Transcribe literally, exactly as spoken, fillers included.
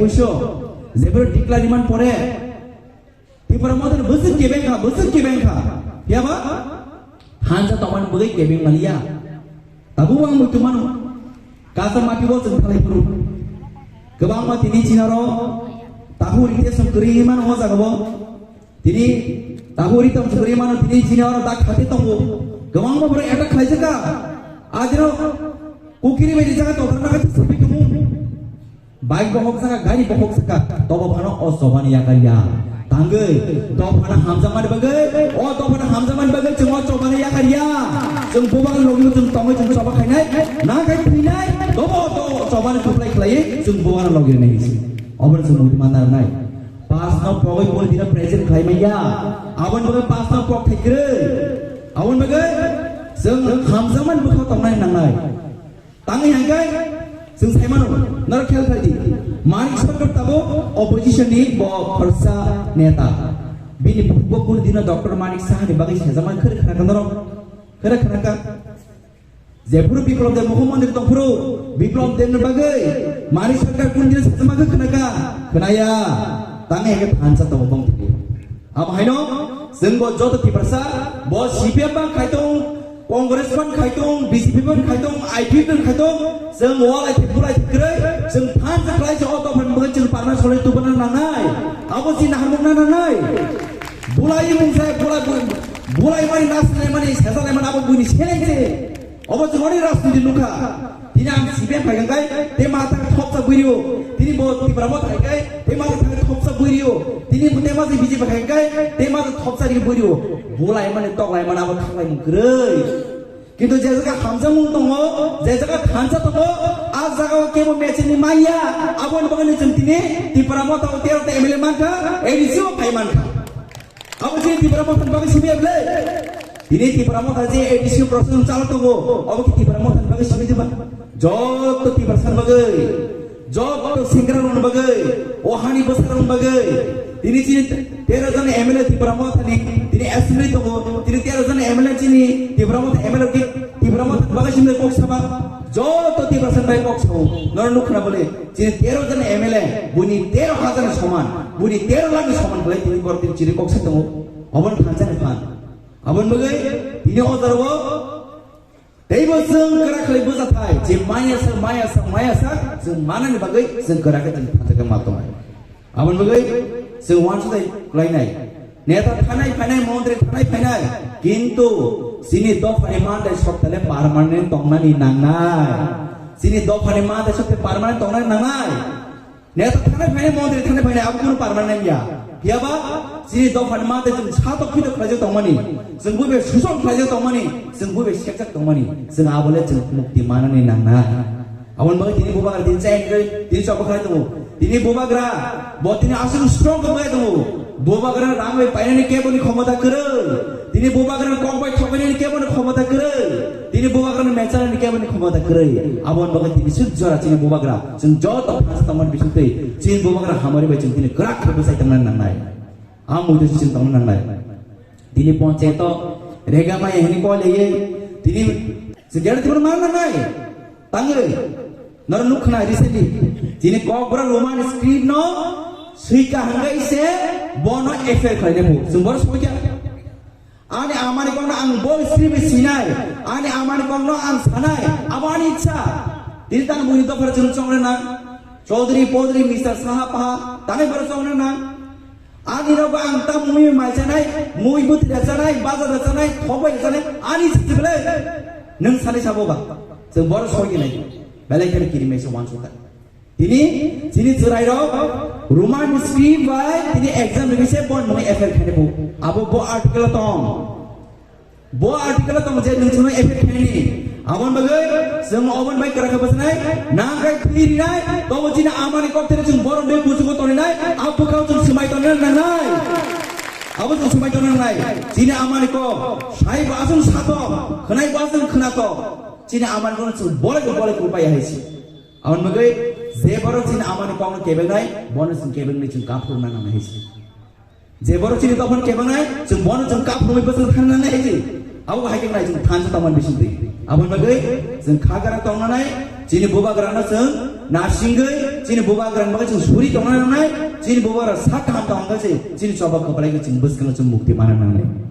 Buso, jebro declare iman pore, Tipra Motha ni bwswk kebeng kha, bwswk kebeng kha. Phiya ba? Thansa tongmani bagwi kebeng maliya. Tabuk ang muitu mano. Kasa mati bo chwng thalai phuru. Kwbangma tini chinaro tahu rite song kwrwi mano o jaga bo. Tini tahu rite song kwrwi mano tini chinaro dak khate tongo. Kwbangma borok attack khlaijak kha. Ajino kukiri bai rijak kha tothar na kha sapi tumu. Bike bokhok saka, gari bokhok saka, tobo phano o chobani yakar ya. Tangwi, dophano hamjakmani bagwi, o dophano hamjakmani bagwi chwng o chobani yakar ya. Chwng bubagra logi chwng tongwi chwng choba khainai, na khai thwinai, tobo o do chobani kwplai khlaiwi chwng bubagra logi nai si. Obo chwng mungti manna nai. Pass no pogwi pon dina present khlai manya. Aboni bagwi pass no pok thai kwrwi. Aboni bagwi chwng hamjakmani bwkha tongnai nangnai. Tangwi hangkai, chwng saimano, norok khel khlai di. Manik Sarkar tabo opposition ni bo khorsa neta. Bini bukhuk bo kunu dino Doctor Manik Saha ni bagwi sejama khwrwi khna kha norok. Khwrwi khna kha. Jephuru Biplab Deb mukhyamantri tongphuru, Biplab Deb ni bagwi Manik Sarkar kunu dino sejama khe khna kha. Khna ya. Tangwi hangkai thansa tongo bong thangwi. Abo haino chwng bo joto Tiprasa, bo C P M ban khai tong, Congress ban khai tong, B J P ban khai tong, I P F ban khai tong, chwng walai thik bulai thik kwrwi, chwng thansa khlai se o dophani bagwi chwng parna solai tubuna nangnai. Abo chini naharmukna nangnai. Bulai mungsa, bulai, bulai mani nasnai mani, sesa lai mani abo buini seleng se. Obo chwng oni rajniti nukha. Tini ang C P M phai kha kai, te ma thang thopsa buirio. Tini bo Tipra Motha khai kai, te ma thang thopsa buirio. Tini bo te ma B J P khai kai, te ma thopsa ri buirio. Bulai mani toklai mani abo thanglai mung kwrwi. Kintu je jaga hamjakmung tongo, je jaga thansa tongo, a jaga o kebo mechini manya, abo ni bagwi chwng tini Tipra Motha o tero ta M L A mankha, A D C o phai mankha. Abo je Tipra Motha ni bagwi simi ble. Tini Tipra Motha je A D C o procession chalo tongo, abo ki Tipra Motha ni bagwi simi diba? Joto Tiprasa ni bagwi, joto singra rok ni bagwi, o hani bwsa rok ni bagwi. Tini chini tero jon M L A Tipra Motha ni, tini assembly tongo, tini tero jon M L A chini Tipra Motha M L A ki Tipra Motha ni bagwi simi kok saba. Joto Tiprasa ni bagwi kok sabo. Noro nukna bole. Chini tero jon M L A, buini tero hajar ni soman, buini tero lakh ni soman khlai tini borok tini chiri kok se tongo. Obon thansa ni phan. Abon bagwi tini o jora o teibo chwng kwrak khlai bwjathai, je maya sak, maya sak, maya sak, chwng manani bagwi chwng kwrak khe chwng thansa khe ma tongnai. Abon bagwi chwng uansukthai khlainai. Neta thanai phainai, montri thanai phainai, kintu chini dophani mandai soktale permanent tongnani nangnai. Chini dophani mandai sokte permanent tongnani nangnai. Neta thanai phainai, montri thanai phainai, abo kunu permanent ya. Phiyaba chini dophani mandai chwng satok phitok khlaijak tongmani, chwng buibai suson khlaijak tongmani, chwng buibai sekjak tongmani, chwng abole chwng mukti manani nangnai. Aboni bagwi tini bubagra tini chai hwnwi tini chobok khlai tongo. Tini bubagra bo tini aswk strong khe bai tongo. Bubagra rang bai painani keboni khomota kwrwi. Tini bubagra kok bai thokainani keboni khomota kwrwi. Tini bubagra mechanani keboni khomota kwrwi. Aboni bagwi tini suk jora chini bubagra. Chwng joto phansa tongmani bisingtwi chini bubagra hamari bai chwng tini kwrak khe bwsai tongna nangnai. Amui to chwng tongna nangnai. Tini ponchayato rega maya hini kol ye tini se gera tibur mar nangnai. Tangwi noro nukkhna recently chini kokbra Roman script no swika hanggai se bono F I R khlaina bu. Chwng boro soikya. Ani amani kokno ang bo script sinai. Ani amani kokno ang sanai. Abo ani ichha. Tini tang buni dophar chwng chongrena. Chaudhary, Podhary, Mister Saha, Paha, tangwi boro chongrena. Ani rok ang ta mui mai chanai, mui buti da chanai, baja da chanai, thok bai da chanai, ani sisi belai. Nung sani sabo ba. Chwng boro soi nai. Belai khani kiri mai se wan sukha. Tini, chini chwrai rok, Roman script bai, tini exam ni bise bon mani F I R khani bu. Abo bo article tong. Bo article tong je nung chwngno effect khaini. Abon bagwi chwng obon bai kwrak khe bwsnai, nang khai thwi rinai, tobo chini amani kok thani chwng borom de kuchugo toninai, abo bwkhao chwng swmai tonna nangnai. Abo chwng swmai tonna nangnai. Chini amani kok, sai bo aswng sato, khwnai bo aswng khwnato. Chini amani kok chwng bolai bo bolai kupai hai si. Abon bagwi je borok chini amani kokno kebengnai, bono chwng kebengnai chwng kaphuru nangnai hai si. Je borok chini dophani kebengnai, chwng bono chwng kaphurwi bwswk thangnani hai se. Abo hai khe nai chwng thansa tongmani bisingtwi. Aboni bagwi chwng kha gra tongnanai, chini bubagrano chwng Nasingwi chini bubagrang bagwi chwng suri tongna nangnai, chini bubagrang sak kaham tongkha se chini choba kwplai khe chwng bwskango chwng mukti mana nangnai.